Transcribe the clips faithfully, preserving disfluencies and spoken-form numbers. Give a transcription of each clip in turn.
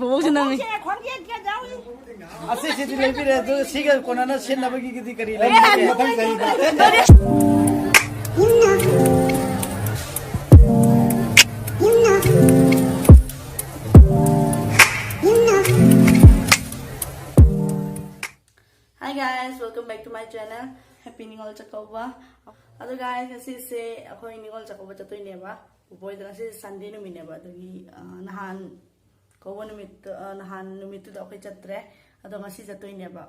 ꯕꯣꯕꯣꯛꯁꯨ ꯅꯝꯃꯤ꯫ ꯁꯦ ꯈ꯭ꯋꯥꯡꯖꯦꯠꯀ ꯌꯥꯎꯏ꯫ ꯑꯁꯤꯁꯤꯗꯤ ꯂꯩꯕꯤꯔꯦ, ꯑꯗꯨ ꯁꯤꯒ ꯀꯣꯟꯅꯅ ꯁꯦꯠꯅꯕꯒꯤꯗꯤ ꯀꯔꯤ ꯂꯩ? ꯃꯊꯪ ꯆꯍꯤꯗ꯫ Hi guys, welcome back to my channel. Happy Ningol Chakkouba. ꯑꯗꯣ guys, ꯉꯁꯤꯁꯦ ꯑꯩꯈꯣꯏ ꯅꯤꯉꯣꯜ ꯆꯥꯛꯀꯧꯕ ꯆꯠꯇꯣꯏꯅꯦꯕ꯫ ꯕꯣꯕꯣꯏꯗ ꯉꯁꯤ Sunday ꯅꯨꯃꯤꯠꯅꯦꯕ, ꯑꯗꯨꯒꯤ, ꯑ, ꯅꯍꯥꯟ ꯀꯧꯕ ꯅꯨꯃꯤꯠꯇ, ꯑ, ꯅꯍꯥꯟ ꯅꯨꯃꯤꯠꯇꯨꯗ ꯑꯩꯈꯣꯏ ꯆꯠꯇ꯭ꯔꯦ꯫ ꯑꯗꯣ ꯉꯁꯤ ꯆꯠꯇꯣꯏꯅꯦꯕ꯫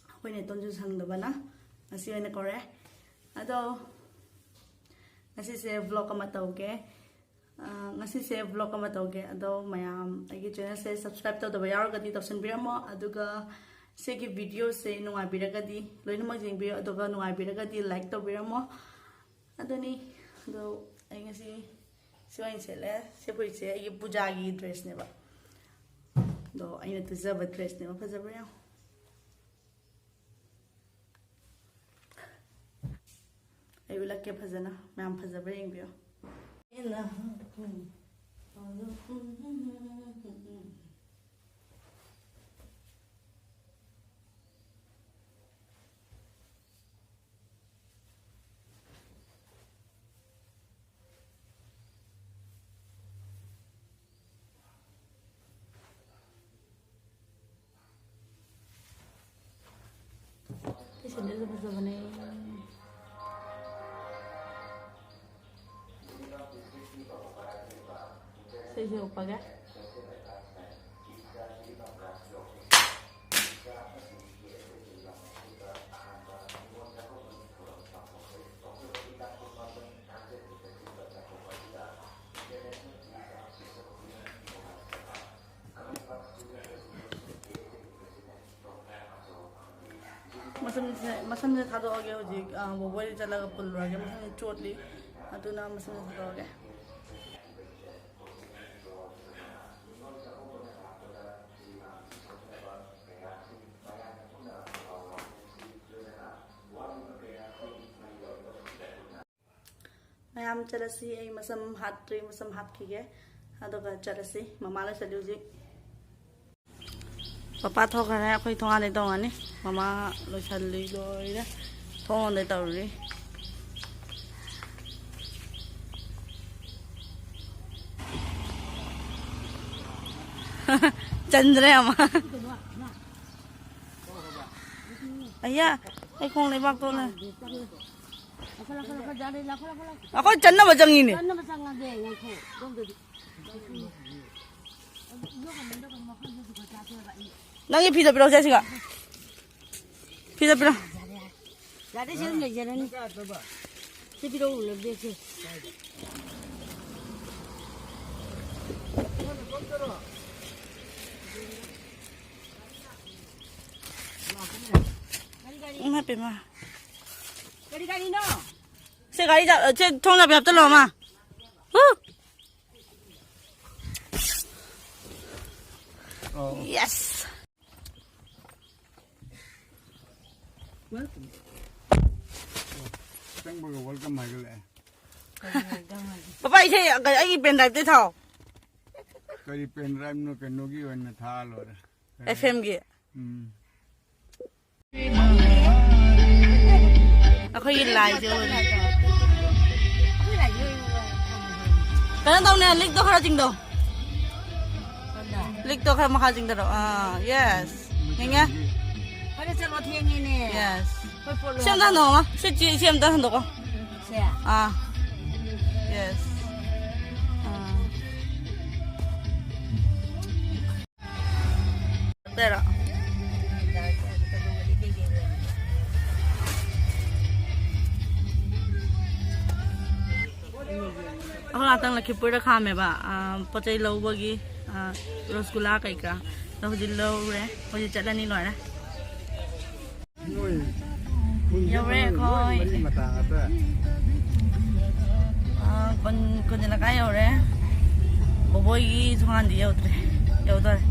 ꯑꯩꯈꯣꯏ ꯅꯦꯇꯣꯟꯁꯨ ꯁꯪꯗꯕꯅ ꯉꯁꯤ ꯑꯣꯏꯅ ꯀꯧꯔꯦ꯫ ꯑꯗꯣ ꯉꯁꯤꯁꯦ vlog ꯑꯃ ꯇꯧꯒꯦ꯫ ꯑ, ꯉꯁꯤꯁꯦ vlog ꯑꯃ ꯇꯧꯒꯦ꯫ ꯑꯗꯣ ꯃꯌꯥꯝ ꯑꯩꯒꯤ channelꯁꯦ subscribe ꯇꯧꯗꯕ ꯌꯥꯎꯔꯒꯗꯤ ꯇꯧꯁꯟꯕꯤꯔꯝꯃꯣ꯫ ꯑꯗꯨꯒ ꯁꯤꯒꯤ videoꯁꯦ ꯅꯨꯡꯉꯥꯏꯕꯤꯔꯒꯗꯤ ꯂꯣꯏꯅꯃꯛ ꯌꯦꯡꯕꯤꯌꯨ꯫ ꯑꯗꯨꯒ ꯅꯨꯡꯉꯥꯏꯕꯤꯔꯒꯗꯤ like ꯇꯧꯕꯤꯔꯝꯃꯣ꯫ ꯑꯗꯨꯅꯤ꯫ ꯑꯗꯣ ꯑꯩ ꯉꯁꯤ ꯁꯤ ꯑꯣꯏꯅ ꯁꯦꯠꯂꯦ꯫ ꯁꯤ ꯐꯨꯔꯤꯠꯁꯦ ꯑꯩꯒꯤ ꯄꯨꯖꯥꯒꯤ dressꯅꯦꯕ꯫ ꯑꯗꯣ ꯑꯩꯅ ꯇꯨꯖꯕ dressꯅꯦꯕ꯫ ꯐꯖꯕ꯭ꯔꯥ ꯌꯦꯡꯉꯣ꯫ ꯑꯩ ꯎꯠꯂꯛꯀꯦ ꯐꯖꯅ꯫ ꯃꯌꯥꯝ ꯐꯖꯕ꯭ꯔꯥ ꯌꯦꯡꯕꯤꯌꯣ꯫ ꯁꯤ ꯁꯦꯟꯗꯜꯁꯨ ꯐꯖꯕꯅꯦ꯫ ꯁꯤꯁꯦ ꯎꯞꯄꯒꯦ꯫ ꯃꯁꯝꯁꯦ, ꯃꯁꯝꯁꯦ ꯊꯥꯗꯣꯛꯑꯒꯦ ꯍꯧꯖꯤꯛ꯫ ꯑ, ꯕꯣꯕꯣꯏꯗ ꯆꯠꯂꯒ ꯄꯨꯜꯂꯨꯔꯒꯦ꯫ ꯃꯁꯝꯁꯦ ꯆꯣꯠꯂꯤ꯫ ꯑꯗꯨꯅ ꯃꯁꯝꯁꯦ ꯊꯥꯗꯣꯛꯑꯒꯦ꯫ ꯃꯌꯥꯝ ꯆꯠꯂꯁꯤ꯫ ꯑꯩ ꯃꯁꯝ ꯍꯥꯠꯇ꯭ꯔꯤ, ꯃꯁꯝ ꯍꯥꯠꯈꯤꯒꯦ꯫ ꯑꯗꯨꯒ ꯆꯠꯂꯁꯤ꯫ ꯃꯃꯥ ꯂꯣꯏꯁꯜꯂꯤ ꯍꯧꯖꯤꯛ꯫ ꯄꯄꯥ ꯊꯣꯛꯈ꯭ꯔꯦ, ꯑꯩꯈꯣꯏ ꯊꯣꯡꯒꯥꯟꯗꯩ ꯇꯧꯔꯅꯤ꯫ ꯃꯃꯥ ꯂꯣꯏꯁꯜꯂꯤ, ꯂꯣꯏꯔꯦ꯫ ꯊꯣꯡꯗꯩ ꯇꯧꯔꯤ꯫ ꯆꯟꯗ꯭ꯔꯦ ꯑꯃ꯫ ꯑꯌꯥ, ꯑꯩ ꯈꯣꯡ ꯂꯩꯕꯥꯛ ꯇꯣꯠꯂꯦ꯫ ꯑꯩꯈꯣꯏ ꯆꯟꯅꯕ ꯆꯪꯉꯤꯅꯦ꯫ ꯆꯟꯅꯕ ꯆꯪꯉꯒꯦ, ꯉꯥꯏꯈꯣ꯫ ꯑꯗꯣꯝꯗꯗꯤ꯫ ꯅꯪꯒꯤ ꯐꯤꯗꯣ ꯄꯤꯔꯛꯎꯁꯦ ꯁꯤꯒ꯫ ꯐꯤꯗꯣ ꯄꯤꯔꯛꯑꯣ꯫ ꯌꯥꯔꯦ, ꯁꯤ ꯑꯗꯨꯝ ꯂꯩꯖꯔꯅꯤ꯫ ꯁꯤ ꯄꯤꯔꯛꯎ, ꯕꯦꯒꯁꯦ꯫ ꯏꯃꯥ ꯄꯦꯝꯃ꯫ ꯀꯔꯤ ꯒꯥꯔꯤꯅꯣ? ꯁꯤ ꯒꯥꯔꯤ ꯆꯥ-, ꯁꯤ ꯊꯣꯡ ꯆꯥꯕꯤ ꯍꯥꯞꯆꯜꯂꯣ, ꯑꯃ꯫ ꯍꯨ! ꯑꯧ꯫ Yes꯫ ꯆꯪꯕꯒ welcome ꯍꯥꯏꯒꯠꯂꯛꯑꯦ꯫ ꯄꯄꯥ, ꯏꯁꯩ ꯑꯩꯒꯤ pen drive ꯇꯩ ꯊꯥꯎ꯫ ꯀꯔꯤ pen drive ꯅꯣ? ꯀꯩꯅꯣꯒꯤ ꯑꯣꯏꯅ ꯊꯥ ꯂꯣꯏꯔꯦ꯫ F M ꯒꯤ꯫ ꯎꯝ꯫ ꯑꯩꯈꯣꯏꯒꯤ ꯂꯥꯏꯁꯦ ꯑꯣꯏꯔꯦ꯫ ꯀꯩꯅꯣ ꯇꯧꯅꯦ, ꯂꯤꯛꯇꯣ ꯈꯔ ꯆꯤꯡꯗꯧ꯫ ꯂꯤꯛꯇꯣ ꯈꯔ ꯃꯈꯥ ꯆꯤꯡꯊꯔꯛꯑꯣ꯫ ꯑꯥ, yes꯫ ꯌꯦꯡꯉꯦ? ꯐꯔꯦ, ꯆꯠꯂꯣ, ꯊꯦꯡꯉꯦꯅꯦ꯫ Yes꯫ ꯑꯩꯈꯣꯏ ꯄꯣꯠ ꯁꯤ ꯑꯝꯇ ꯂꯣꯏꯔꯦ꯫ ꯍꯟꯗꯣꯛꯑꯣ꯫ ꯁꯤ ꯆꯦ-, ꯁꯤ ꯑꯝꯇ ꯍꯟꯗꯣꯛꯑꯣ꯫ ꯁꯦ꯫ ꯑꯥ꯫ Yes꯫ ꯑꯥ꯫ ꯇꯔꯥ꯫ ꯑꯩꯈꯣꯏ ꯉꯥꯛꯇꯪ ꯂꯛꯈꯤꯄꯨꯔꯗ ꯈꯥꯝꯃꯦꯕ, ꯑꯥ, ꯄꯣꯠ ꯆꯩ ꯂꯧꯕꯒꯤ, ꯑꯥ, ꯔꯣꯁꯒꯨꯂꯥ ꯀꯩꯀꯥ꯫ ꯑꯗꯣ ꯍꯧꯖꯤꯛ ꯂꯧꯔꯦ, ꯍꯧꯖꯤꯛ ꯆꯠꯂꯅꯤ, ꯂꯣꯏꯔꯦ꯫ ꯌꯧꯔꯦ ꯑꯩꯈꯣꯏ꯫ ꯑꯥ, ꯀꯨꯟ-, ꯀꯨꯟꯖ ꯂꯩꯀꯥꯏ ꯌꯧꯔꯦ꯫ ꯕꯣꯕꯣꯏꯒꯤ ꯊꯣꯡꯒꯥꯟꯗꯤ ꯌꯧꯗ꯭ꯔꯦ꯫ ꯌꯧꯗꯣꯔꯦ꯫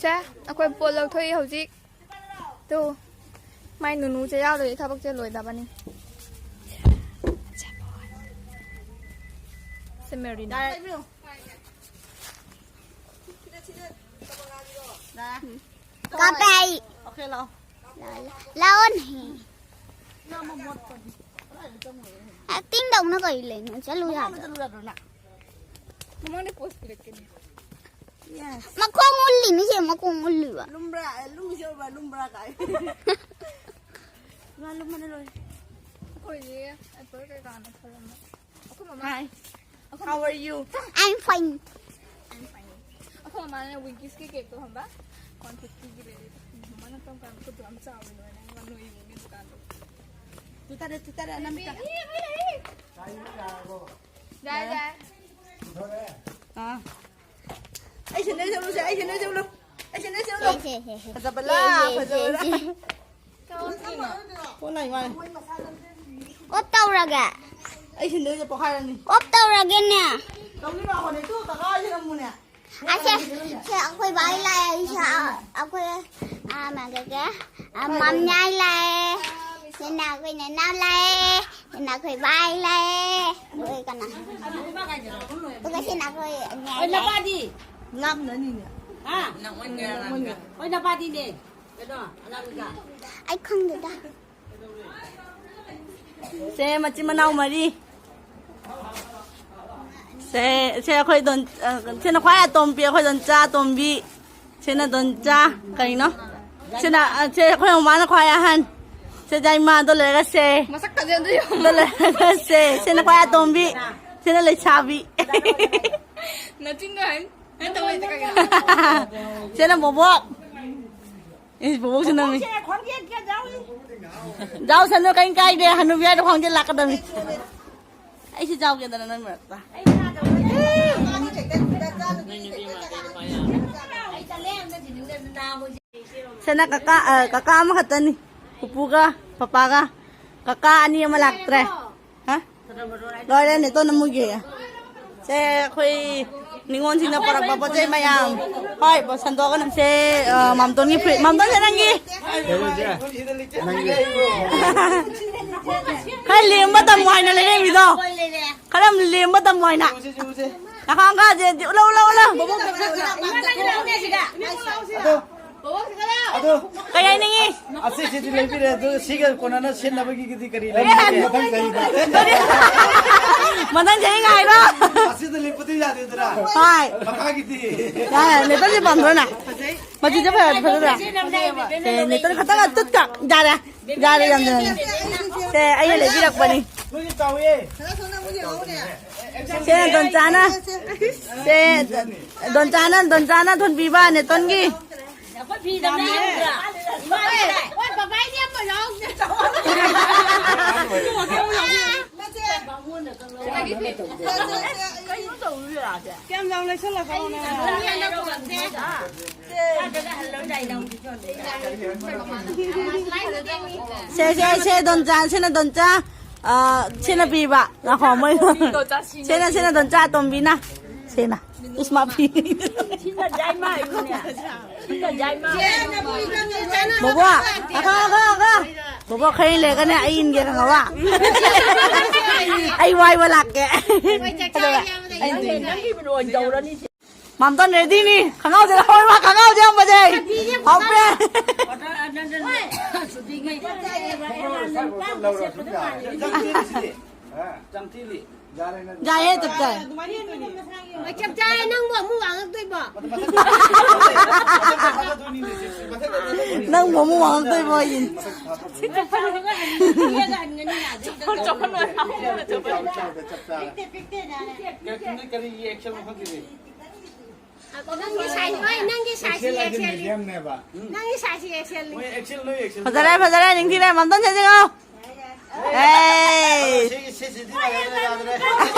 ꯁꯦ, ꯑꯩꯈꯣꯏ ꯄꯣꯠ ꯂꯧꯊꯣꯛꯏ ꯍꯧꯖꯤꯛ꯫ ꯇꯨ, ꯃꯥꯏ ꯅꯨꯅꯨꯁꯦ ꯌꯥꯎꯗ꯭ꯔꯗꯤ ꯊꯕꯛꯁꯦ ꯂꯣꯏꯗꯕꯅꯤ꯫ ꯁꯦ ꯃꯦꯔꯤꯅꯥ꯫ ꯌꯥꯔꯦ, ꯏꯕꯦꯝꯃ꯫ ꯀꯥꯞꯄꯦ ꯑꯩ꯫ ꯑꯣꯀꯦ, ꯂꯥꯛꯑꯣ꯫ ꯂꯥꯛꯑꯣꯅꯦ꯫ ꯑꯦꯛꯇꯤꯡ ꯇꯧꯅ ꯀꯩ ꯂꯩꯅꯣ? ꯆꯠꯂꯨ ꯌꯥꯗ꯭ꯔꯣ? ꯆꯠꯂꯨ ꯌꯥꯗ꯭ꯔꯣ ꯅꯪ? ꯃꯃꯥꯡꯗ ꯄꯣꯁ ꯄꯤꯔꯛꯀꯦꯅꯦ꯫ ꯌꯦꯁ꯫ ꯃꯈꯣꯡ ꯎꯜꯂꯤꯅꯤ ꯁꯦ, ꯃꯈꯣꯡ ꯎꯜꯂꯤꯕ꯫ ꯂꯨꯝꯕ꯭ꯔꯥ? ꯑꯦ, ꯂꯨꯝꯃꯤꯁꯦ ꯎꯕ꯭ꯔꯥ? ꯂꯨꯝꯕ꯭ꯔꯥ ꯀꯥꯏ꯫ ꯉꯥ ꯂꯨꯝꯕꯅ ꯂꯣꯏꯔꯦ꯫ ꯑꯩꯈꯣꯏꯗꯤ ꯑꯦꯄꯜ ꯀꯩꯀꯥꯅ ꯈꯔ ꯑꯃ꯫ ꯑꯩꯈꯣꯏ ꯃꯃꯥ꯫ Hi. ꯑꯩꯈꯣꯏ How are you? I'm fine. I'm fine. ꯑꯩꯈꯣꯏ ꯃꯃꯥꯅ ꯋꯤꯡꯀꯤꯁꯀꯤ ꯀꯦꯛꯇꯣ ꯈꯪꯕ? ꯋꯥꯟ ꯐꯤꯐꯇꯤꯒꯤ ꯂꯩꯔꯛꯑꯦ꯫ ꯃꯃꯥꯅ ꯀꯔꯝ ꯀꯥꯟꯗ ꯈꯨꯠꯇꯣ ꯌꯥꯝ ꯆꯥꯎꯋꯦ ꯂꯣꯏꯔꯦ꯫ ꯌꯥꯝ ꯅꯣꯏꯌꯦ ꯗꯨꯀꯥꯟꯗꯣ꯫ ꯇꯨ ꯇꯥꯔꯦ, ꯇꯨ ꯇꯥꯔꯦ, ꯑꯅꯝꯕꯤꯀꯥ꯫ ꯌꯥꯔꯦ, ꯌꯥꯔꯦ꯫ ꯑꯥ꯫ ꯑꯩ ꯁꯦꯟꯗꯜ ꯁꯦꯠꯂꯨꯁꯦ, ꯑꯩ ꯁꯦꯟꯗꯜ ꯁꯦꯠꯂꯨ꯫ ꯑꯩ ꯁꯦꯟꯗꯜ ꯁꯦꯠꯂꯨ꯫ ꯁꯦ, ꯁꯦ, ꯁꯦ, ꯁꯦ꯫ ꯐꯖꯕꯂꯥ, ꯁꯦ, ꯁꯦ, ꯐꯖꯕꯂꯥ꯫ ꯁꯦ, ꯁꯦ꯫ ꯐꯣꯟ ꯂꯥꯛꯏ ꯃꯥꯜꯂꯦ꯫ ꯑꯣꯞ ꯇꯧꯔꯒꯦ꯫ ꯑꯩ ꯁꯦꯟꯗꯜꯁꯦ ꯄꯣꯈꯥꯏꯔꯅꯤ꯫ ꯑꯣꯞ ꯇꯧꯔꯒꯦꯅꯦ꯫ ꯇꯧꯅꯤ ꯂꯥꯛꯑꯣꯅꯦ, ꯇꯨ ꯀꯀꯥ ꯍꯣꯏꯁꯦ ꯅꯪꯕꯨꯅꯦ꯫ ꯑꯁꯦ, ꯁꯦ ꯑꯩꯈꯣꯏ ꯕꯥꯏ ꯂꯥꯛꯑꯦ, ꯑꯩꯁꯦ, ꯑ, ꯑꯩꯈꯣꯏ, ꯑ, ꯃꯥꯟꯅꯒꯦ, ꯑ, ꯃꯝꯌꯥꯏ ꯂꯥꯛꯑꯦ, ꯁꯤꯅ ꯑꯩꯈꯣꯏ ꯅꯅꯥꯎ ꯂꯥꯛꯑꯦ, ꯁꯤꯅ ꯑꯩꯈꯣꯏ ꯕꯥꯏ ꯂꯥꯛꯑꯦ, ꯑꯗꯨꯒ ꯀꯅꯥ? ꯑꯗꯨꯒ ꯁꯤꯅ ꯑꯩꯈꯣꯏ ꯅꯦ ꯍꯣꯏ, ꯂꯥꯛꯑꯦ꯫ ꯅꯄꯥꯗꯤ? ꯂꯥꯞꯅꯅꯤꯅꯦ꯫ ꯍꯥ? ꯍꯣꯏ, ꯅꯄꯥꯗꯤꯅꯦ꯫ ꯀꯩꯅꯣ, ꯑꯅꯥꯃꯤꯀꯥ꯫ ꯑꯩ ꯈꯪꯗꯦꯗ꯫ ꯁꯦ, ꯃꯆꯤꯟ ꯃꯅꯥꯎ ꯃꯔꯤ꯫ ꯁꯦ, ꯁꯦ ꯑꯩꯈꯣꯏ ꯗꯣꯟ-, ꯑ, ꯁꯤꯅ ꯈ꯭ꯋꯥꯏ ꯑꯇꯣꯝꯕꯤ, ꯑꯩꯈꯣꯏ ꯗꯣꯟꯆꯥ ꯑꯇꯣꯝꯕꯤ꯫ ꯁꯤꯅ ꯗꯣꯟꯆꯥ, ꯀꯩꯅꯣ? ꯁꯤꯅ, ꯑ, ꯁꯦ ꯑꯩꯈꯣꯏ ꯃꯃꯥꯅ ꯈ꯭ꯋꯥꯏ ꯑꯍꯟ꯫ ꯁꯦ ꯌꯥꯏꯃꯥꯗꯣ ꯂꯩꯔꯒ ꯁꯦ꯫ ꯃꯁꯛ ꯀꯥꯁꯦ ꯑꯝꯇ ꯌꯦꯡꯉꯣ꯫ ꯑꯗꯣ ꯂꯩꯔꯒ ꯁꯦ꯫ ꯁꯤꯅ ꯈ꯭ꯋꯥꯏ ꯑꯇꯣꯝꯕꯤ꯫ ꯁꯤꯅ ꯂꯩꯁꯥꯕꯤ꯫ ꯅꯆꯤꯟꯗꯣ ꯍꯥꯏ-, ꯍꯥꯏ ꯇꯧ ꯍꯩꯇꯦ ꯀꯩꯒꯤꯅꯣ? ꯁꯤꯅ ꯕꯣꯕꯣꯛ꯫ ꯏꯁ, ꯕꯣꯕꯣꯛꯁꯨ ꯅꯝꯃꯤ꯫ ꯕꯣꯕꯣꯛꯁꯦ ꯈ꯭ꯋꯥꯡꯖꯦꯠ ꯀꯌꯥ ꯌꯥꯎꯏ? ꯌꯥꯎꯁꯅꯨ, ꯀꯩꯝ ꯀꯥꯏꯗꯦ꯫ ꯍꯅꯨꯕꯤ ꯍꯥꯏꯗꯣ ꯈ꯭ꯋꯥꯡꯖꯦꯠ ꯂꯥꯛꯀꯗꯕꯅꯤ꯫ ꯑꯩꯁꯨ ꯌꯥꯎꯒꯦꯗꯅ ꯅꯪ ꯃꯔꯛꯇ꯫ ꯁꯤꯅ ꯀꯀꯥ, ꯑ, ꯀꯀꯥ ꯑꯃꯈꯛꯇꯅꯤ꯫ ꯄꯨꯄꯨꯒ ꯄꯄꯥꯒ꯫ ꯀꯀꯥ ꯑꯅꯤ ꯑꯃ ꯂꯥꯛꯇ꯭ꯔꯦ꯫ ꯍꯥ? ꯂꯣꯏꯔꯦ, ꯅꯦꯇꯣꯟꯅ ꯃꯨꯒꯦ꯫ ꯁꯦ, ꯑꯩꯈꯣꯏ ꯅꯤꯉꯣꯜꯁꯤꯡꯅ ꯄꯨꯔꯛꯄ ꯄꯣꯠ ꯆꯩ ꯃꯌꯥꯝ꯫ ꯍꯣꯏ, ꯕꯣ, ꯁꯟꯗꯣꯛꯑꯒ ꯅꯝꯁꯦ꯫ ꯑ, ꯃꯥꯝꯇꯣꯟꯒꯤ ꯐꯨꯔꯤꯠ꯫ ꯃꯥꯝꯇꯣꯟꯁꯦ ꯅꯪꯒꯤ꯫ ꯈꯔ ꯂꯦꯝꯕ ꯇꯝꯃꯣ ꯍꯥꯏꯅ ꯂꯩꯔꯛꯏ ꯃꯤꯗꯣ꯫ ꯈꯔ ꯂꯦꯝꯕ ꯇꯝꯃꯣ ꯍꯥꯏꯅ꯫ ꯉꯥꯈꯥꯡ ꯈꯥꯁꯦ ꯎꯠꯂꯣ, ꯎꯠꯂꯣ, ꯎꯠꯂꯣ꯫ ꯑꯗꯣ, ꯑꯗꯣ꯫ ꯀꯩ ꯍꯥꯏꯅꯤꯡꯉꯤ? ꯑꯁꯤꯁꯤꯗꯤ ꯂꯩꯕꯤꯔꯦ, ꯑꯗꯨ ꯁꯤꯒ ꯀꯣꯟꯅꯅ ꯁꯤꯖꯤꯟꯅꯕꯒꯤꯗꯤ ꯀꯔꯤ ꯂꯩꯕꯤꯒꯦ? ꯃꯊꯪ ꯆꯍꯤ ꯉꯥꯏꯔꯣ꯫ ꯑꯁꯤꯗ ꯂꯤꯠꯄꯗꯤ ꯌꯥꯗꯦꯗꯅ꯫ ꯍꯣꯏ꯫ ꯃꯈꯥꯒꯤꯗꯤ꯫ ꯌꯥꯔꯦ, ꯅꯦꯇꯟꯁꯦ ꯄꯥꯝꯗ꯭ꯔꯣ ꯅꯪ? ꯃꯆꯨꯁꯦ ꯐꯖ-, ꯐꯖꯗ꯭ꯔꯥ? ꯁꯦ, ꯅꯦꯇꯟ ꯈꯛꯇꯪ ꯇꯨꯠꯀ꯫ ꯌꯥꯔꯦ꯫ ꯌꯥꯔꯦ, ꯌꯥꯝ ꯅꯨꯡꯉꯥꯏꯔꯦ꯫ ꯁꯦ, ꯑꯩꯅ ꯂꯩꯕꯤꯔꯛꯄꯅꯤ꯫ ꯅꯣꯏꯗꯤ ꯆꯥꯎꯋꯦ꯫ ꯁꯦ, ꯗꯣꯟꯆꯥꯅ꯫ ꯁꯦ, ꯗꯣꯟꯆꯥꯅ, ꯗꯣꯟꯆꯥꯅ ꯊꯣꯟꯕꯤꯕ ꯅꯦꯇꯣꯟꯒꯤ꯫ ꯀꯌꯥꯝ ꯌꯥꯝ ꯂꯩꯁꯜꯂꯛꯀꯅꯣꯅꯦ꯫ ꯁꯦ, ꯁꯦ, ꯁꯦ, ꯗꯣꯟꯆꯥ, ꯁꯤꯅ ꯗꯣꯟꯆꯥ, ꯑ, ꯁꯤꯅ ꯄꯤꯕ꯫ ꯉꯥꯏꯈꯣ, ꯃꯣꯏ꯫ ꯁꯤꯅ, ꯁꯤꯅ ꯗꯣꯟꯆꯥ ꯑꯇꯣꯝꯕꯤꯅ꯫ ꯁꯤꯅ꯫ ꯏꯁ, ꯃꯥ ꯄꯤ꯫ ꯁꯤꯅ ꯌꯥꯏꯃ ꯍꯥꯏꯕꯅꯦ꯫ ꯁꯤꯅ ꯌꯥꯏꯃ꯫ ꯕꯣꯕꯣ, ꯑꯒ, ꯑꯒ, ꯑꯒ꯫ ꯕꯣꯕꯣ, ꯈꯔ ꯂꯩꯔꯒꯅꯦ, ꯑꯩ ꯏꯟꯒꯦ ꯈꯪꯉꯕ? ꯑꯩ ꯋꯥꯏꯕ ꯂꯥꯛꯀꯦ꯫ ꯑꯗꯨꯒ ꯑꯩ ꯅꯪꯒꯤ, ꯅꯪꯒꯤ ꯑꯣꯏꯅ ꯇꯧꯔꯅꯤ꯫ ꯃꯥꯝꯇꯣꯟ ꯔꯦꯗꯤꯅꯤ꯫ ꯈꯪꯉꯥꯎꯁꯦ ꯂꯧꯍꯧꯔꯣ, ꯈꯪꯉꯥꯎꯁꯦ ꯌꯥꯝ ꯐꯖꯩ꯫ ꯍꯥꯎꯄꯦ꯫ ꯌꯥꯏꯌꯦ, ꯆꯞ ꯆꯥꯏ꯫ ꯍꯣꯏ, ꯆꯞ ꯆꯥꯔꯦ꯫ ꯅꯪꯕꯨ ꯑꯃꯨꯛ ꯋꯥꯡꯉꯛꯇꯣꯏꯕꯣ? ꯅꯪꯕꯨ ꯑꯃꯨꯛ ꯋꯥꯡꯉꯛꯇꯣꯏꯕꯣ ꯑꯩ? ꯆꯥꯎꯈꯠꯂꯣꯏ꯫ ꯀꯔꯤ, ꯀꯔꯤ action ꯅꯣ ꯈꯪꯗꯦꯅꯦ꯫ ꯅꯪꯒꯤ size, ꯍꯣꯏ, ꯅꯪꯒꯤ size ꯁꯤ ꯑꯦꯛꯁꯦꯜꯅꯤ꯫ ꯅꯪꯒꯤ size ꯁꯤ ꯑꯦꯛꯁꯦꯜꯅꯤ꯫ ꯃꯣꯏ ꯑꯦꯛꯁꯦꯜ, ꯅꯣꯏ ꯑꯦꯛꯁꯦꯜ꯫ ꯐꯖꯔꯦ, ꯐꯖꯔꯦ, ꯅꯤꯡꯊꯤꯔꯦ, ꯃꯥꯝꯇꯣꯟ ꯁꯦ ꯌꯦꯡꯉꯣ꯫ ꯑꯦ꯫ ꯁꯤ, ꯁꯤ, ꯁꯤꯗꯤ ꯌꯥꯗ꯭ꯔꯦ, ꯌꯥꯗ꯭ꯔꯦ꯫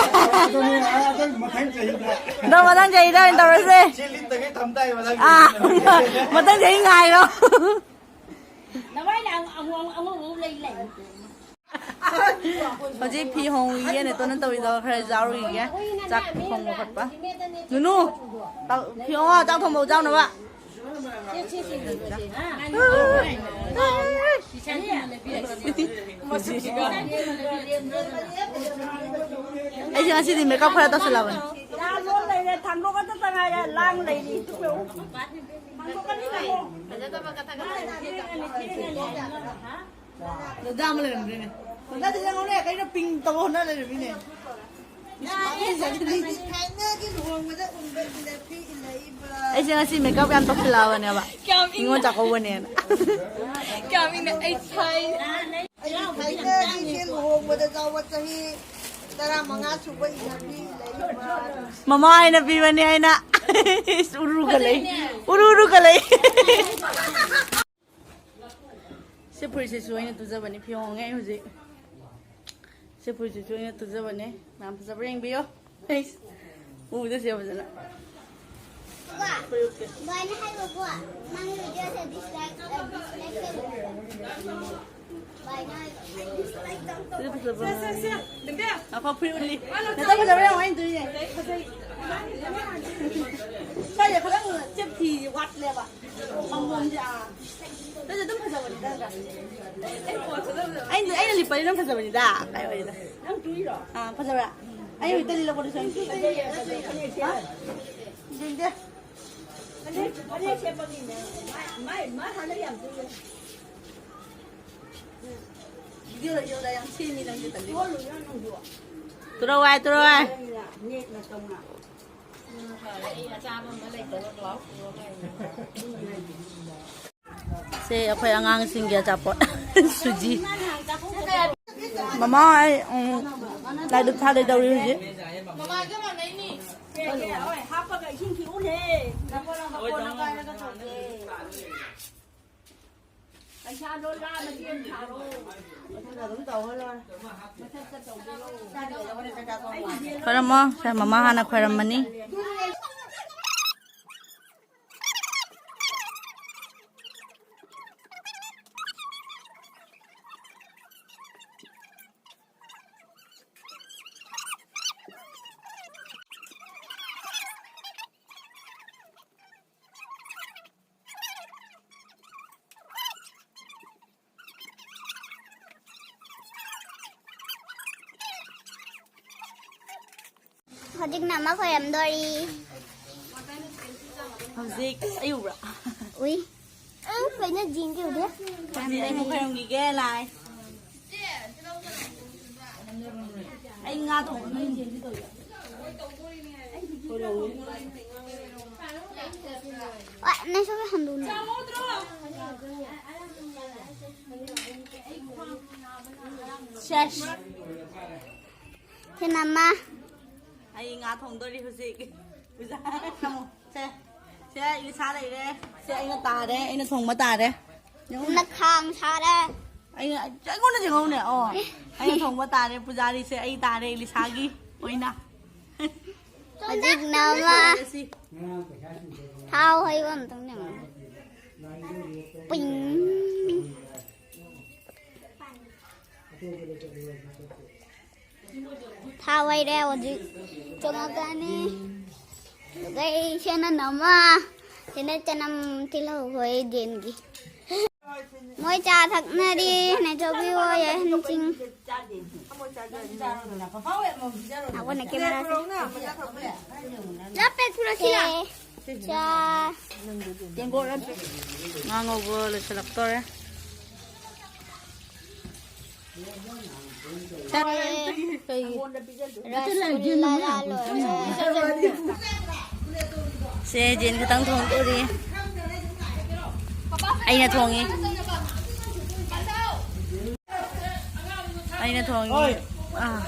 ꯑꯗꯨꯅꯤ, ꯑꯗꯨ ꯃꯊꯪ ꯆꯍꯤꯗ꯫ ꯑꯗꯣ ꯃꯊꯪ ꯆꯍꯤꯗ ꯑꯣꯏꯅ ꯇꯧꯔꯁꯦ꯫ ꯁꯤ ꯂꯤꯠꯇꯈꯩ ꯊꯝ ꯇꯥꯏ ꯃꯊꯪ ꯑꯥ, ꯆꯍꯤꯗ꯫ ꯃꯊꯪ ꯆꯍꯤ ꯉꯥꯏꯔꯣ꯫ ꯅꯃꯥꯏꯅ ꯑꯉꯧ-, ꯑꯉꯧ-, ꯑꯉꯧꯕ ꯂꯩ, ꯂꯩ꯫ ꯍꯧꯖꯤꯛ ꯐꯤ ꯍꯣꯡꯉꯤꯌꯦ, ꯅꯦꯇꯣꯟꯅ ꯇꯧꯔꯤꯗꯣ ꯈꯔ ꯌꯥꯎꯔꯨꯈꯤꯒꯦ꯫ ꯆꯥꯛ ꯊꯣꯡꯕ ꯈꯣꯠꯄ꯫ ꯅꯨꯅꯨ, ꯆꯥꯛ-, ꯐꯤ ꯍꯣꯡꯉꯣ, ꯆꯥꯛ ꯊꯣꯡꯕ ꯆꯥꯎꯅꯕ꯫ ꯑꯩꯁꯦ ꯉꯁꯤꯗꯤ ꯃꯦꯀꯞ ꯈꯔ ꯇꯧꯁꯤꯜꯂꯕꯅꯤ꯫ ꯂꯥꯡ ꯂꯣꯟ ꯂꯩꯔꯦ, ꯊꯥꯡꯗꯣꯛꯀꯗꯇ ꯉꯥꯏꯔꯦ, ꯂꯥꯡ ꯂꯩꯔꯤ꯫ ꯊꯥꯡꯗꯣꯛꯀꯅꯤ, ꯊꯥꯡꯗꯣꯛ꯫ ꯗꯗꯥ ꯑꯃ ꯂꯩꯔꯝꯗ꯭ꯔꯦꯅꯦ꯫ ꯗꯗꯥꯗꯤ ꯌꯦꯡꯉꯨꯅꯦ, ꯀꯩꯅꯣ ꯄꯤꯡ ꯇꯧꯕ ꯍꯣꯠꯅ ꯂꯩꯔꯝꯃꯤꯅꯦ꯫ ꯊꯥꯏꯅꯒꯤ ꯂꯨꯍꯣꯡꯕꯗ ꯎꯟꯕ ꯏꯟꯅ ꯐꯤ ꯏꯜꯂꯛꯏꯕ꯫ ꯑꯩꯁꯦ ꯉꯁꯤ ꯃꯦꯀꯞ ꯌꯥꯝ ꯇꯧꯁꯤꯜꯂꯛꯑꯕꯅꯦꯕ꯫ ꯀꯌꯥꯝ ꯏꯪꯅ ꯅꯤꯉꯣꯜ ꯆꯥꯛꯀꯧꯕꯅꯦꯅ꯫ ꯀꯌꯥꯝ ꯏꯪꯅ ꯑꯩ ꯊꯥꯏ꯫ ꯑꯩꯒꯤ ꯊꯥꯏꯅꯒꯤ ꯂꯨꯍꯣꯡꯕꯗ ꯌꯥꯎꯕ ꯆꯍꯤ ꯇꯔꯥꯃꯉꯥ ꯁꯨꯕ ꯏꯟꯅ ꯐꯤ ꯏꯜꯂꯛꯏꯕ꯫ ꯃꯃꯥ ꯍꯥꯏꯅ ꯄꯤꯕꯅꯦ ꯑꯩꯅ꯫ ꯏꯁ, ꯎꯔꯨꯒ ꯂꯩ꯫ ꯎꯔꯨ ꯎꯔꯨꯒ ꯂꯩ꯫ ꯁꯤ ꯐꯨꯔꯤꯠꯁꯤꯁꯨ ꯑꯩꯅ ꯇꯨꯖꯕꯅꯤ, ꯐꯤ ꯍꯣꯡꯉꯦ ꯑꯩ ꯍꯧꯖꯤꯛ꯫ ꯁꯤ ꯐꯨꯔꯤꯠꯁꯤꯁꯨ ꯑꯩꯅ ꯇꯨꯖꯕꯅꯦ, ꯃꯌꯥꯝ ꯐꯖꯕ꯭ꯔꯥ ꯌꯦꯡꯕꯤꯌꯣ꯫ ꯑꯩꯁ, ꯎꯕꯗ ꯁꯤ ꯐꯖꯅ꯫ ꯕꯥꯏꯅ ꯍꯥꯏꯕꯀꯣ, ꯅꯪꯒꯤ ꯚꯤꯗꯤꯑꯣꯁꯦ dislike, ꯑ, dislike ꯇꯧꯋꯦꯕ꯫ ꯕꯥꯏꯅ ꯍꯥꯏꯕ꯫ ꯁꯤ ꯐꯖꯕ꯭ꯔꯥ? ꯁꯦ, ꯁꯦ, ꯁꯦ, ꯕꯦꯝꯕꯦꯝ꯫ ꯉꯥꯏꯈꯣ, ꯐꯨꯔꯤꯠ ꯎꯠꯂꯤ꯫ ꯅꯠꯇ ꯐꯖꯕ꯭ꯔꯥ ꯌꯦꯡꯉꯣ, ꯑꯩꯅ ꯇꯨꯏꯁꯦ꯫ ꯐꯖꯩ꯫ ꯁ꯭ꯋꯥꯏꯗ ꯈꯤꯇꯪ ꯆꯦꯞꯊꯤ ꯋꯥꯠꯂꯦꯕ꯫ ꯄꯥꯝꯕꯣꯝꯁꯦ, ꯑꯥ꯫ ꯅꯪꯁꯨ ꯑꯗꯨꯝ ꯐꯖꯕꯅꯤꯗ, ꯅꯠꯇ꯭ꯔꯥ? ꯑꯩꯅ, ꯑꯩꯅ ꯂꯤꯞꯄꯗꯤ ꯑꯗꯨꯝ ꯐꯖꯕꯅꯤꯗ꯫ ꯀꯥꯏ ꯋꯥꯔꯤꯗ? ꯅꯪ ꯇꯨꯏꯔꯣ? ꯑꯥ, ꯐꯖꯕ꯭ꯔꯥ? ꯑꯩ ꯍꯧꯖꯤꯛꯇ ꯂꯤꯠꯂꯛꯄꯗꯨꯁꯨ ꯑꯩꯅ ꯇꯨꯏ꯫ ꯐꯖꯩꯌꯦ, ꯐꯖꯩꯌꯦ, ꯐꯅꯦꯛꯁꯦ꯫ ꯍꯥ? ꯌꯦꯡꯗꯦ꯫ ꯐꯅꯦꯛ, ꯐꯅꯦꯛ ꯁꯦꯠꯄꯒꯤꯅꯦ꯫ ꯃꯥꯏ, ꯃꯥꯏ, ꯃꯥ ꯍꯥꯟꯅ ꯌꯥꯝ ꯇꯨꯏꯌꯦ꯫ ꯚꯤꯗꯤꯑꯣꯗ, ꯚꯤꯗꯤꯑꯣꯗ ꯌꯥꯝ ꯁꯦꯝꯃꯤ ꯅꯪꯁꯦ, ꯇꯜꯂꯤ꯫ ꯇꯨꯔꯣ ꯋꯥꯏ, ꯇꯨꯔꯣ ꯋꯥꯏ꯫ ꯅꯦꯛꯅ ꯇꯧꯅ꯫ ꯁꯦ ꯑꯩꯈꯣꯏ ꯑꯉꯥꯡꯁꯤꯡꯒꯤ ꯑꯆꯥꯄꯣꯠ꯫ ꯁꯨꯖꯤ꯫ ꯃꯃꯥ, ꯑꯩ, ꯎꯝ, ꯂꯥꯏꯗꯨꯛ ꯊꯥꯗꯣꯏ ꯇꯧꯔꯤ ꯍꯧꯖꯤꯛ꯫ ꯈꯣꯏꯔꯝꯃꯣ꯫ ꯁꯦ, ꯃꯃꯥ ꯍꯥꯟꯅ ꯈꯣꯏꯔꯝꯃꯅꯤ꯫ ꯍꯧꯖꯤꯛꯅ ꯑꯃ ꯈꯣꯏꯔꯝꯗꯣꯔꯤ꯫ ꯍꯧꯖꯤꯛ ꯑꯩ ꯎꯕ꯭ꯔꯥ? ꯎꯏ꯫ ꯑ, ꯀꯩꯅꯣ ꯖꯤꯟꯒꯤ ꯎꯗꯦ꯫ ꯍꯧꯖꯤꯛ ꯑꯩ ꯑꯃ ꯈꯣꯏꯔꯝꯈꯤꯒꯦ ꯂꯥꯏ꯫ ꯑꯩ ꯉꯥ ꯊꯣꯡꯕ ꯃꯩ ꯆꯦꯟꯒꯦ ꯇꯧꯔꯤ꯫ ꯋꯥ, ꯅꯪꯁꯨ ꯍꯟꯗꯣꯛꯅꯦ꯫ ꯁꯦꯁ꯫ ꯊꯦꯅꯝꯃ꯫ ꯑꯩ ꯉꯥ ꯊꯣꯡꯗꯣꯔꯤ ꯍꯧꯖꯤꯛ꯫ ꯄꯨꯖꯥ, ꯁꯦ, ꯁꯦ, ꯏꯂꯤꯁꯥ ꯂꯩꯔꯦ꯫ ꯁꯦ, ꯑꯩꯅ ꯇꯥꯔꯦ, ꯑꯩꯅ ꯊꯣꯡꯕ ꯇꯥꯔꯦ꯫ ꯅꯪꯅ ꯈꯥꯡ ꯁꯥꯔꯦ꯫ ꯑꯩꯅ, ꯑꯩꯉꯣꯟꯗ ꯌꯦꯡꯍꯧꯅꯦ꯫ ꯑꯣ, ꯑꯩꯅ ꯊꯣꯡꯕ ꯇꯥꯔꯦ꯫ ꯄꯨꯖꯥꯔꯤꯁꯦ ꯑꯩ ꯇꯥꯔꯦ, ꯏꯂꯤꯁꯥꯒꯤ ꯑꯣꯏꯅ꯫ ꯍꯧꯖꯤꯛꯅ ꯑꯃ ꯁꯤ꯫ ꯊꯥꯎ ꯍꯩꯕ ꯑꯝꯇꯪ ꯌꯦꯡꯉꯣ꯫ ꯄꯤꯡ꯫ ꯊꯥꯎ ꯍꯩꯔꯦ, ꯍꯧꯖꯤꯛ ꯆꯪꯉꯛꯀꯅꯤ꯫ ꯑꯗꯨꯒ ꯑꯩ ꯁꯤꯅ ꯅꯝꯃ, ꯁꯤꯅ ꯆꯅꯝ, ꯇꯤꯜꯍꯧ ꯍꯣꯏ ꯖꯦꯟꯒꯤ꯫ ꯃꯣꯏ ꯆꯥ ꯊꯛꯅꯔꯤ, ꯅꯦꯆꯧꯕꯤ ꯍꯣꯏ, ꯑꯍꯟꯁꯤꯡ꯫ ꯑꯩꯈꯣꯏꯅ ꯀꯦꯃꯦꯔꯥꯁꯦ꯫ ꯂꯥꯞꯄꯦ, ꯊꯨꯔꯁꯤꯔꯥ? ꯆꯥ꯫ ꯉꯥ ꯉꯧꯕ ꯂꯣꯏꯁꯤꯜꯂꯛꯇꯣꯔꯦ꯫ ꯀꯩꯒꯤ? ꯔꯁꯒꯨꯜꯂꯥ ꯂꯣꯏꯔꯦ꯫ ꯁꯦ, ꯖꯦꯟ ꯈꯛꯇꯪ ꯊꯣꯡꯗꯣꯔꯤ꯫ ꯑꯩꯅ ꯊꯣꯡꯉꯤ꯫ ꯑꯩꯅ ꯊꯣꯡꯉꯤ꯫ ꯑꯥ꯫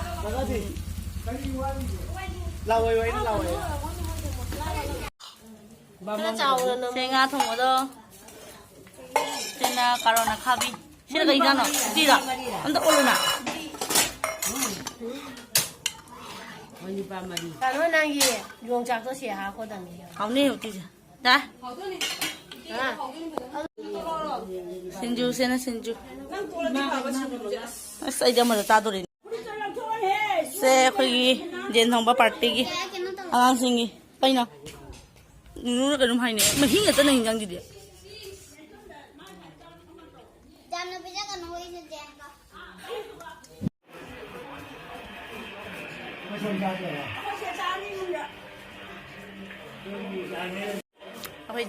ꯂꯥꯛꯑꯣꯏ, ꯑꯩꯅ ꯂꯥꯛꯑꯣꯏ꯫ ꯈꯔ ꯆꯥꯎꯅ ꯅꯝꯃꯨ꯫ ꯁꯦ, ꯉꯥ ꯊꯣꯡꯕꯗꯣ꯫ ꯁꯤꯅ ꯀꯥꯔꯣꯠ ꯑꯈꯥꯕꯤ꯫ ꯁꯤꯅ ꯀꯩ ꯏꯟꯖꯥꯡꯅꯣ? ꯎꯇꯤꯔꯣ? ꯑꯝꯇ ꯑꯣꯜꯂꯨꯅ꯫ ꯀꯩꯅꯣ, ꯅꯪꯒꯤ ꯌꯣꯡꯆꯥꯛꯇꯣ ꯁꯤ ꯍꯥꯞꯀꯗꯕꯅꯤ꯫ ꯍꯥꯎꯅꯤ ꯎꯇꯤꯁꯦ꯫ ꯗꯥ꯫ ꯍꯥ? ꯁꯤꯡꯖꯨ, ꯁꯤꯅ ꯁꯤꯡꯖꯨ꯫ ꯑꯁ, ꯑꯩꯗꯤ ꯑꯃꯗ ꯆꯥꯗꯣꯔꯤꯅꯦ꯫ ꯁꯦ, ꯑꯩꯈꯣꯏꯒꯤ ꯌꯦꯟ ꯊꯣꯡꯕ ꯄꯥꯔꯇꯤꯒꯤ ꯑꯉꯥꯡꯁꯤꯡꯒꯤ꯫ ꯀꯩꯅꯣ? ꯅꯨꯅꯨꯅ ꯀꯩꯅꯣꯝ ꯍꯥꯏꯅꯦ꯫ ꯃꯍꯤ ꯉꯥꯛꯇꯅ ꯍꯤꯟꯖꯥꯡꯁꯤꯗꯤ꯫ ꯌꯥꯝꯅ ꯄꯤꯖꯒꯅꯨ, ꯑꯩꯁꯨ ꯆꯦꯟꯕ꯫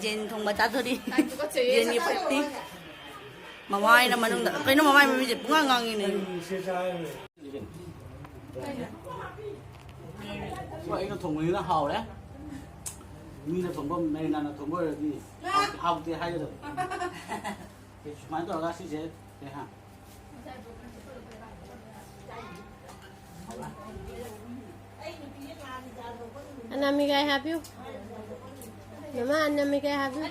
ꯌꯦꯟ ꯊꯣꯡꯕ ꯆꯥꯗꯣꯔꯤ꯫ ꯌꯦꯟꯒꯤ ꯄꯥꯔꯇꯤ꯫ ꯃꯃꯥꯏꯅ ꯃꯅꯨꯡꯗ ꯀꯩꯅꯣ, ꯃꯃꯥꯏ ꯃꯃꯤꯁꯦ ꯄꯨꯡꯉꯥꯡ ꯉꯥꯡꯉꯤꯅꯦ꯫ ꯍꯣꯏ, ꯑꯩꯅ ꯊꯣꯡꯕꯅꯤꯅ ꯍꯥꯎꯔꯦ꯫ ꯃꯤꯅ ꯊꯣꯡꯕ, ꯃꯦꯔꯤꯅꯥꯅ ꯊꯣꯡꯕ ꯑꯣꯏꯔꯗꯤ ꯍꯥꯎꯇꯦ, ꯍꯥꯎꯇꯦ ꯍꯥꯏꯒꯗꯕ꯫ ꯑꯦ, ꯁꯨꯃꯥꯏꯅ ꯇꯧꯔꯒ ꯁꯤꯁꯦ, ꯀꯩ ꯍꯥ? ꯑꯅꯥꯃꯤꯀꯥꯏ ꯍꯥꯞꯄꯤꯌꯨ꯫ ꯃꯃꯥ, ꯑꯅꯥꯃꯤꯀꯥꯏ ꯍꯥꯞꯄꯤꯌꯨ꯫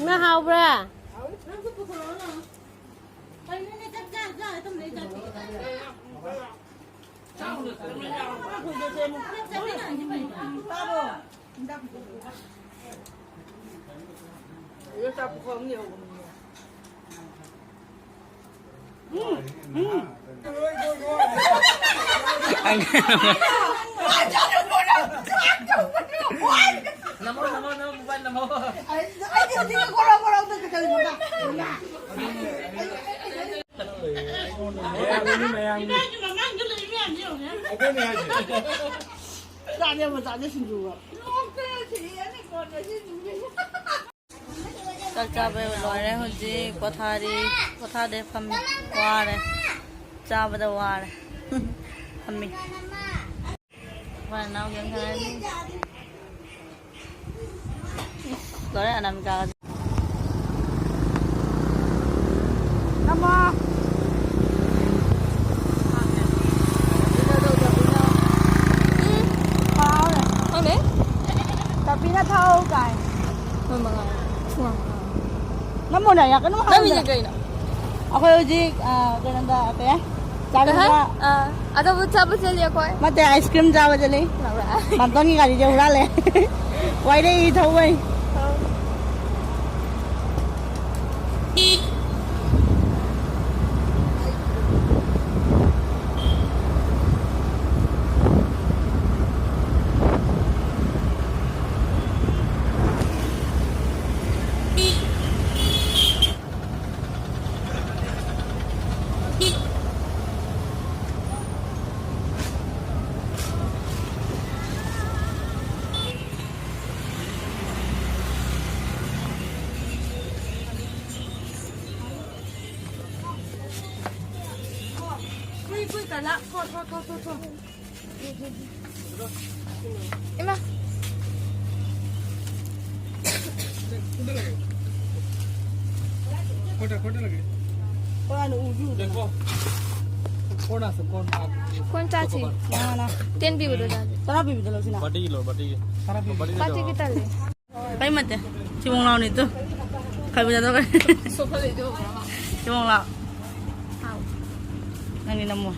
ꯏꯃꯥ, ꯍꯥꯎꯕ꯭ꯔꯥ? ꯅꯃꯣ, ꯅꯃꯣ, ꯅꯃꯣ, ꯃꯣꯕꯥꯏꯜ ꯅꯃꯣ꯫ ꯃꯌꯥꯝꯒꯤꯅꯤ, ꯃꯌꯥꯝꯒꯤ꯫ ꯑꯗꯨꯅꯦ ꯍꯥꯏꯁꯦ꯫ ꯆꯥꯅꯤ ꯑꯃ ꯆꯥꯅꯤ ꯁꯤꯡꯖꯨꯒ꯫ ꯆꯥꯛ ꯆꯥꯕ ꯂꯣꯏꯔꯦ, ꯍꯧꯖꯤꯛ ꯄꯣꯊꯥꯔꯤ꯫ ꯄꯣꯊꯥꯗꯦ, ꯐꯝꯃꯤ꯫ ꯋꯥꯔꯦ꯫ ꯆꯥꯕꯗ ꯋꯥꯔꯦ꯫ ꯐꯝꯃꯤ꯫ ꯃꯥ ꯅꯥꯎ ꯒꯦꯝ ꯁꯥꯟꯅꯔꯤ꯫ ꯏꯁ, ꯂꯣꯏꯔꯦ ꯑꯅꯥꯃꯤꯀꯥꯒ꯫ ꯅꯝꯃꯣ꯫ ꯎꯝ꯫ ꯈꯪꯗꯦ꯫ ꯇꯥꯄꯤꯅ ꯊꯥꯎ ꯀꯥꯏ꯫ ꯃꯣꯏ ꯃꯉꯥ꯫ ꯅꯝꯃꯣꯅꯦ, ꯌꯥ ꯀꯩꯅꯣ ꯅꯝꯃꯤꯁꯦ ꯍꯥꯏꯔꯝꯗꯅ꯫ ꯀꯩꯅꯣ? ꯑꯩꯈꯣꯏ ꯍꯧꯖꯤꯛ, ꯑ, ꯀꯩꯅꯣꯗ, ꯀꯩ ꯍꯥꯏ? ꯀꯩ ꯍꯥꯏ? ꯆꯥꯅꯕ꯫ ꯑ, ꯑꯆꯥꯄꯣꯠ ꯆꯥꯕ ꯆꯠꯂꯤ ꯑꯩꯈꯣꯏ꯫ ꯅꯠꯇꯦ, ice cream ꯆꯥꯕ ꯆꯠꯂꯤ꯫ ꯂꯥꯛꯄ꯭ꯔꯥ? ꯃꯥꯝꯇꯣꯟꯒꯤ ꯒꯥꯔꯤꯁꯦ ꯍꯨꯔꯥꯜꯂꯦ꯫ ꯋꯥꯏꯔꯛꯏ ꯊꯧꯕꯩ꯫ ꯑ꯫ ꯏꯃꯥ꯫ কোন আছে? কোন? কোন চাচি? না, না। টেন পিবি তো চাচি। ꯇꯔꯥ ꯄꯤꯕꯤꯗꯣ ꯂꯧꯁꯤꯅ꯫ ꯕꯥꯇꯤꯒꯤ ꯂꯧꯔꯣ, ꯕꯥꯇꯤꯒꯤ꯫ ꯇꯔꯥ ꯄꯤꯕꯤ꯫ ꯕꯥꯇꯤꯒꯤ ꯇꯜꯂꯦ꯫ ꯀꯩ ꯃꯠꯇꯦ? ꯊꯤꯕꯣꯡ ꯂꯥꯎꯅꯤ ꯇꯨ꯫ ꯈꯥꯏꯕ ꯆꯥꯗꯧꯔꯦ꯫ ꯊꯤꯕꯣꯡ ꯂꯥꯎ꯫ ꯅꯪꯗꯤ ꯅꯝꯃꯣ꯫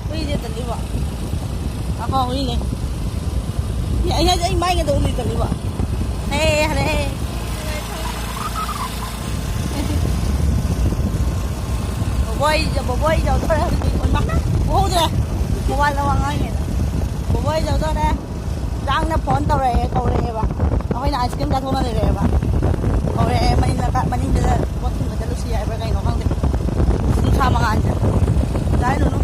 ꯍꯨꯏꯁꯦ ꯇꯜꯂꯤꯕꯣ꯫ ꯑꯄꯥ ꯍꯨꯏꯅꯦ꯫ ꯑꯩ ꯍꯥꯏꯁꯦ ꯑꯩ ꯃꯥꯏꯒꯗꯣ ꯎꯂꯤ ꯇꯜꯂꯤꯕꯣ꯫ ꯍꯦ, ꯍꯜꯂꯛꯑꯦ꯫ ꯕꯣꯕꯣꯏ, ꯕꯣꯕꯣꯏ ꯌꯧꯗꯣꯔꯦ ꯍꯧꯖꯤꯛ꯫ ꯍꯣꯏꯃꯥ, ꯎꯍꯧꯗ꯭ꯔꯦ꯫ ꯃꯣꯕꯥꯏꯜꯗ ꯋꯥ ꯉꯥꯡꯉꯤꯉꯩꯗ꯫ ꯕꯣꯕꯣꯏ ꯌꯧꯗꯣꯔꯦ꯫ ꯆꯥꯡꯅ ꯐꯣꯟ ꯇꯧꯔꯛꯑꯦ, ꯀꯧꯔꯛꯑꯦꯕ꯫ ꯑꯩꯈꯣꯏꯅ ꯑꯥꯏꯁ ꯀ꯭ꯔꯤꯝ ꯆꯥꯊꯣꯛꯅ ꯂꯩꯔꯛꯑꯦꯕ꯫ ꯀꯧꯔꯛꯑꯦ, ꯃꯅꯤꯡꯗ ꯀ-, ꯃꯅꯤꯡꯗ ꯄꯣꯠ ꯊꯤꯟꯕ ꯆꯠꯂꯨꯁꯤ ꯍꯥꯏꯕ꯭ꯔꯥ ꯀꯩꯅꯣ ꯈꯪꯗꯦ꯫ ꯅꯨꯡꯁꯥ ꯃꯉꯥꯜꯁꯦ꯫ ꯀꯗꯥꯏꯗꯅꯣ?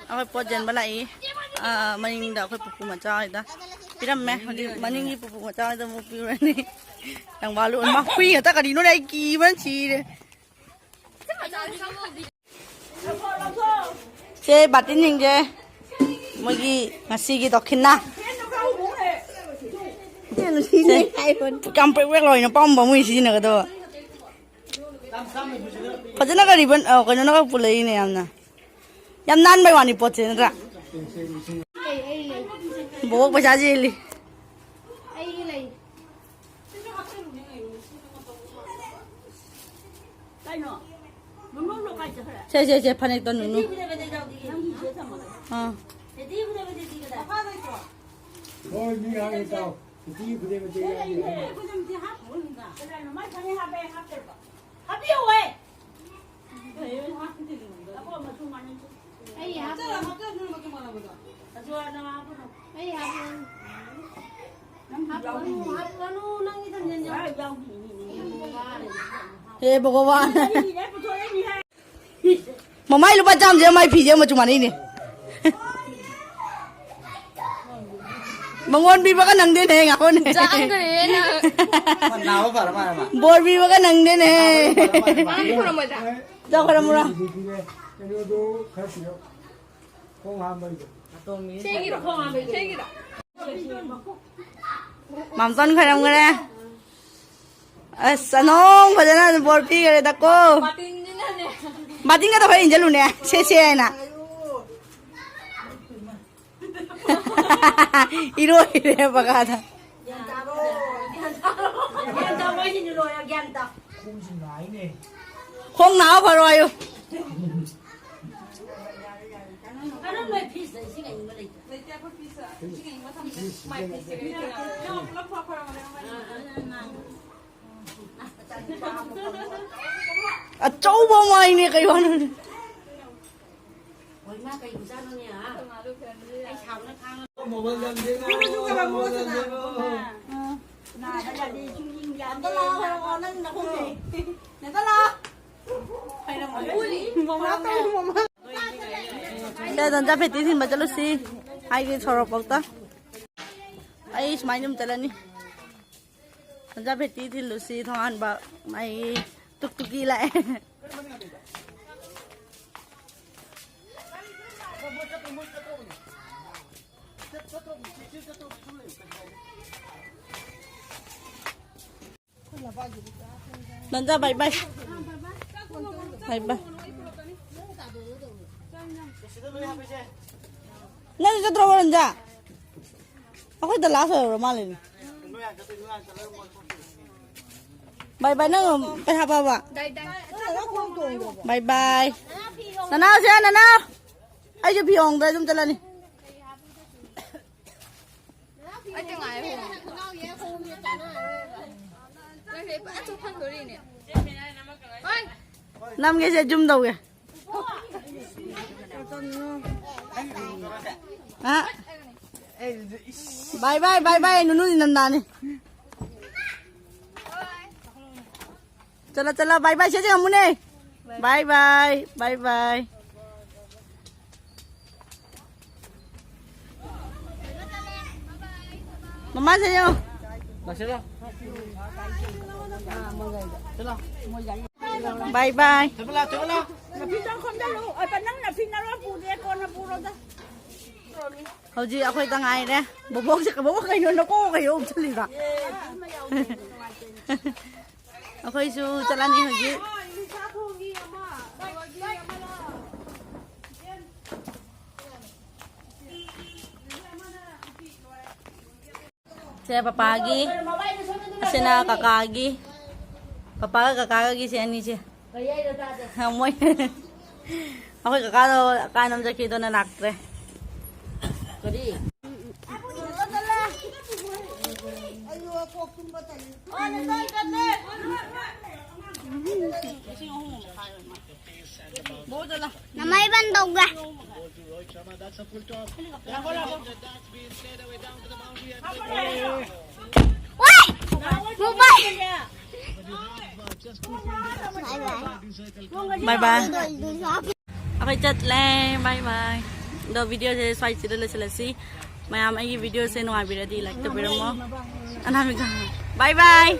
ꯑꯩꯈꯣꯏ ꯄꯣꯠ ꯆꯦꯟꯕ ꯂꯥꯛꯏ꯫ ꯑꯥ, ꯃꯅꯤꯡꯗ ꯑꯩꯈꯣꯏ ꯄꯨꯄꯨ ꯃꯆꯥ ꯍꯣꯏꯗ ꯄꯤꯔꯝꯃꯦ꯫ ꯍꯧꯖꯤꯛ ꯃꯅꯤꯡꯒꯤ ꯄꯨꯄꯨ ꯃꯆꯥ ꯍꯣꯏꯗ ꯑꯃꯨꯛ ꯄꯤꯔꯨꯔꯅꯤ꯫ ꯅꯪ ꯋꯥꯂꯨ, ꯃꯥ ꯍꯨꯏ ꯉꯥꯛꯇ ꯀꯔꯤꯅꯣꯅꯦ? ꯑꯩ ꯀꯤꯕꯅ ꯁꯤꯔꯦ꯫ ꯁꯦ, ꯕꯥꯇꯤꯟꯁꯤꯡꯁꯦ ꯃꯣꯏꯒꯤ ꯉꯁꯤꯒꯤ ꯗꯣꯈꯤꯅꯥ꯫ ꯌꯥꯝ ꯄ꯭ꯔꯦꯛ ꯄ꯭ꯔꯦꯛ ꯂꯥꯎꯏꯅ ꯄꯥꯝꯕ ꯃꯣꯏ ꯁꯤꯖꯤꯟꯅꯒꯗꯕ꯫ ꯐꯖꯅꯒ ꯔꯤꯕꯟ, ꯑ, ꯀꯩꯅꯣꯅꯒ ꯄꯨꯜꯂꯛꯏꯅꯦ ꯌꯥꯝꯅ꯫ ꯌꯥꯝ ꯅꯥꯟꯕꯩ ꯋꯥꯅꯤ ꯄꯣꯠꯁꯦ ꯅꯠꯇ꯭ꯔꯥ? ꯕꯣꯕꯣꯛ ꯄꯩꯁꯥ ꯆꯦꯜꯂꯤ꯫ ꯀꯩꯅꯣ? ꯅꯨꯡꯅꯨ ꯂꯣ ꯀꯥꯏ ꯆꯠꯈ꯭ꯔꯦ? ꯁꯦ, ꯁꯦ, ꯁꯦ, ꯐꯅꯦꯛꯇꯣ ꯅꯨꯡꯅꯨ꯫ ꯅꯪꯒꯤ ꯁꯤꯗ ꯊꯝꯃꯒ꯫ ꯑꯥ꯫ ꯔꯦꯗꯤ ꯀꯗꯥꯏ, ꯔꯦꯗꯤ ꯀꯗꯥꯏ? ꯍꯣꯏ, ꯃꯤ ꯍꯥꯏꯔꯦ ꯇꯥꯎ꯫ ꯔꯦꯗꯤ ꯀꯗꯥꯏ, ꯔꯦꯗꯤ ꯀꯗꯥꯏ? ꯂꯩꯅꯦ, ꯑꯩꯈꯣꯏ ꯆꯝꯊꯤ ꯍꯥꯞꯄꯨꯔꯣ ꯅꯨꯡꯗ꯫ ꯀꯗꯥꯏꯅꯣ? ꯃꯥꯏ ꯐꯅꯦꯛ ꯍꯥꯞꯄꯦ, ꯍꯥꯞꯇꯦꯕ꯫ ꯍꯥꯞꯄꯤꯌꯣ, ꯍꯣꯏ꯫ ꯑꯩ ꯍꯥꯞꯄꯣꯏ꯫ ꯑꯩ ꯍꯥꯞꯄꯣꯏ꯫ ꯍꯥꯞꯄꯨꯔꯅꯨ, ꯍꯥꯞꯄꯨꯔꯅꯨ, ꯅꯪꯒꯤ ꯊꯝꯖꯤꯟ ꯌꯥꯎ꯫ ꯍꯦ ꯚꯒꯋꯥꯟ꯫ ꯃꯃꯥꯏ ꯂꯨꯄꯥ ꯆꯥꯝꯃꯁꯦ ꯃꯥꯏ ꯐꯤꯁꯦ ꯃꯆꯨ ꯃꯥꯟꯅꯩꯅꯦ꯫ ꯃꯉꯣꯟ ꯄꯤꯕꯒ ꯅꯪꯗꯦꯅꯦ, ꯉꯥꯏꯈꯣꯅꯦ꯫ ꯆꯥꯝꯈ꯭ꯔꯦ ꯅꯪ꯫ ꯅꯥꯕ ꯐꯔ ꯃꯥꯜꯂꯦ ꯃꯥ꯫ ꯕꯣꯔ ꯄꯤꯕꯒ ꯅꯪꯗꯦꯅꯦ꯫ ꯃꯥꯅ ꯄꯨꯔꯝꯃꯣꯏꯗ꯫ ꯆꯥꯎꯈ꯭ꯔꯝꯃꯨꯔꯥ? ꯃꯥꯝꯇꯣꯟ ꯈꯔꯝꯈ꯭ꯔꯦ꯫ ꯑꯁ, ꯑꯅꯧ ꯐꯖꯅ ꯕꯣꯔ ꯄꯤꯈ꯭ꯔꯦꯗꯀꯣ꯫ ꯕꯥꯇꯤꯟꯒꯗꯣ ꯈꯔ ꯏꯟꯁꯤꯜꯂꯨꯅꯦ, ꯁꯦ ꯁꯦ ꯍꯥꯏꯅ꯫ ꯏꯔꯣꯏꯔꯦ ꯕꯀꯥꯗ꯫ ꯒ꯭ꯌꯥꯟ ꯇꯥꯔꯣ꯫ ꯒ꯭ꯌꯥꯟ ꯇꯥꯔꯣ꯫ ꯒ꯭ꯌꯥꯟ ꯇꯥꯔꯣ꯫ ꯃꯣꯏꯁꯤꯡꯗꯨ ꯂꯣꯏꯔꯦ, ꯒ꯭ꯌꯥꯟ ꯇꯥ꯫ ꯈꯣꯡ ꯅꯥꯕ ꯐꯔꯣ ꯍꯥꯏꯌꯨ꯫ ꯑꯗꯨꯝ ꯅꯣꯏ ꯐ꯭ꯔꯤꯖꯇ ꯏꯁꯤꯡ ꯑꯏꯪꯕ ꯂꯩꯇ꯭ꯔꯣ? ꯂꯩꯇꯦ, ꯑꯩꯈꯣꯏ ꯐ꯭ꯔꯤꯖꯇ ꯏꯁꯤꯡ ꯑꯏꯪꯕ ꯊꯝꯗꯦ꯫ ꯃꯥꯏ ꯐ꯭ꯔꯤꯖꯇ ꯂꯩꯇꯦ꯫ ꯅꯪ ꯄꯨꯂꯞ ꯐꯔꯣ, ꯐꯔꯣ, ꯐꯔꯣ꯫ ꯑꯆꯧꯕ ꯑꯃ ꯍꯥꯏꯅꯦ, ꯀꯩ ꯋꯥꯅꯣꯅꯦ? ꯍꯣꯏ, ꯃꯥ ꯀꯩ ꯃꯆꯥꯅꯣꯅꯦ, ꯑꯥ? ꯑꯩ ꯁꯥꯕꯅ ꯈꯥꯡꯉ-, ꯅꯥꯗ ꯌꯥꯗꯦ, ꯁꯨꯝ ꯌꯦꯡ ꯌꯥꯗꯦ꯫ ꯑꯝꯇ ꯂꯥꯛꯑꯣ, ꯅꯪ ꯅꯈꯣꯡꯁꯦ꯫ ꯑꯝꯇ ꯂꯥꯛꯑꯣ꯫ ꯁꯦ, ꯗꯟꯖꯥ ꯐꯦꯇꯤ ꯊꯤꯟꯕ ꯆꯠꯂꯨꯁꯤ꯫ ꯑꯩꯒꯤ ꯁꯣꯔꯣꯛꯐꯥꯎꯇ꯫ ꯑꯩ ꯁꯨꯃꯥꯏꯅ ꯑꯗꯨꯝ ꯆꯠꯂꯅꯤ꯫ ꯗꯟꯖꯥ ꯐꯦꯇꯤ ꯊꯤꯜꯂꯨꯁꯤ ꯊꯣꯡꯍꯥꯟꯕ꯫ ꯃꯥꯏ ꯇꯨꯛ ꯇꯨꯛꯀꯤ ꯂꯥꯛꯑꯦ꯫ ꯅꯟꯖꯥ, bye bye. Bye bye. ꯅꯪꯁꯨ ꯆꯠꯇ꯭ꯔꯣꯕꯣ, ꯅꯟꯖꯥ? ꯑꯩꯈꯣꯏꯗ last ꯑꯣꯏꯔꯕ꯭ꯔ ꯃꯥꯜꯂꯦꯅꯦ꯫ Bye bye, ꯅꯪ ꯄꯩꯁꯥ ꯄꯥꯕ? Bye bye. ꯅꯅꯥꯎ ꯁꯦ, ꯅꯅꯥꯎ꯫ ꯑꯩꯁꯨ ꯐꯤ ꯍꯣꯡꯗ꯭ꯔꯦ, ꯑꯗꯨꯝ ꯆꯠꯂꯅꯤ꯫ ꯑꯩꯗꯤ ꯉꯥꯏꯔꯦ꯫ ꯅꯪꯁꯦ ꯄꯨꯔꯥ ꯆꯣꯛꯊꯗꯣꯔꯤꯅꯦ꯫ ꯍꯣꯏ꯫ ꯅꯝꯒꯦꯁꯦ, zoom ꯇꯧꯒꯦ꯫ ꯑ? Bye bye, bye bye, ꯅꯨꯅꯨꯗꯤ ꯅꯟꯗꯥꯅꯤ꯫ ꯆꯠꯂꯣ, ꯆꯠꯂꯣ, bye bye ꯁꯦ ꯆꯪꯉꯝꯃꯨꯅꯦ꯫ Bye bye, bye bye. ꯃꯃꯥ ꯁꯦ ꯌꯦꯡꯉꯣ꯫ ꯂꯥꯛꯁꯤꯜꯂꯣ꯫ ꯆꯠꯂꯣ꯫ Bye bye. ꯅꯐꯤ ꯆꯪꯈꯣꯝꯗ ꯂꯨ-, ꯑ, ꯅꯪ ꯅꯐꯤ ꯅꯔꯣꯟ ꯄꯨꯗꯦ, ꯀꯣꯟꯅ ꯄꯨꯔꯣꯗ꯫ ꯍꯧꯖꯤꯛ ꯑꯩꯈꯣꯏꯗ ꯉꯥꯏꯔꯦ꯫ ꯕꯣꯕꯣꯛꯁꯦ, ꯕꯣꯕꯣꯛ ꯀꯩꯅꯣ ꯅꯀꯣꯛ ꯀꯩꯅꯣ ꯎꯞꯁꯜꯂꯤꯕ? ꯑꯩꯈꯣꯏꯁꯨ ꯆꯠꯂꯅꯤ ꯍꯧꯖꯤꯛ꯫ ꯁꯦ ꯄꯄꯥꯒꯤ, ꯑꯁꯤꯅ ꯀꯀꯥꯒꯤ, ꯄꯄꯥꯒ ꯀꯀꯥꯒꯒꯤ ꯁꯦ ꯑꯅꯤꯁꯦ꯫ ꯃꯣꯏ, ꯑꯩꯈꯣꯏ ꯀꯀꯥꯗꯣ ꯀꯥꯏꯅꯣꯝ ꯆꯠꯈꯤꯗꯣꯅ ꯂꯥꯛꯇ꯭ꯔꯦ꯫ ꯅꯃꯥꯏ ꯕꯟ ꯇꯧꯒꯦ꯫ ꯋꯥꯏ! ꯃꯣꯕꯥꯏꯜ! ꯕꯥꯏ ꯕꯥꯏ꯫ ꯑꯩꯈꯣꯏ ꯆꯠꯂꯦ꯫ ꯕꯥꯏ ꯕꯥꯏ꯫ ꯑꯗꯣ ꯚꯤꯗꯤꯑꯣꯁꯦ ꯁ꯭ꯋꯥꯏꯁꯤꯗ ꯂꯣꯏꯁꯤꯜꯂꯁꯤ꯫ ꯃꯌꯥꯝ ꯑꯩꯒꯤ ꯚꯤꯗꯤꯑꯣꯁꯦ ꯅꯨꯡꯉꯥꯏꯕꯤꯔꯗꯤ ꯂꯥꯏꯛ ꯇꯧꯕꯤꯔꯝꯃꯣ꯫ ꯑꯅꯥꯃꯤꯀꯥ꯫ ꯕꯥꯏ ꯕꯥꯏ꯫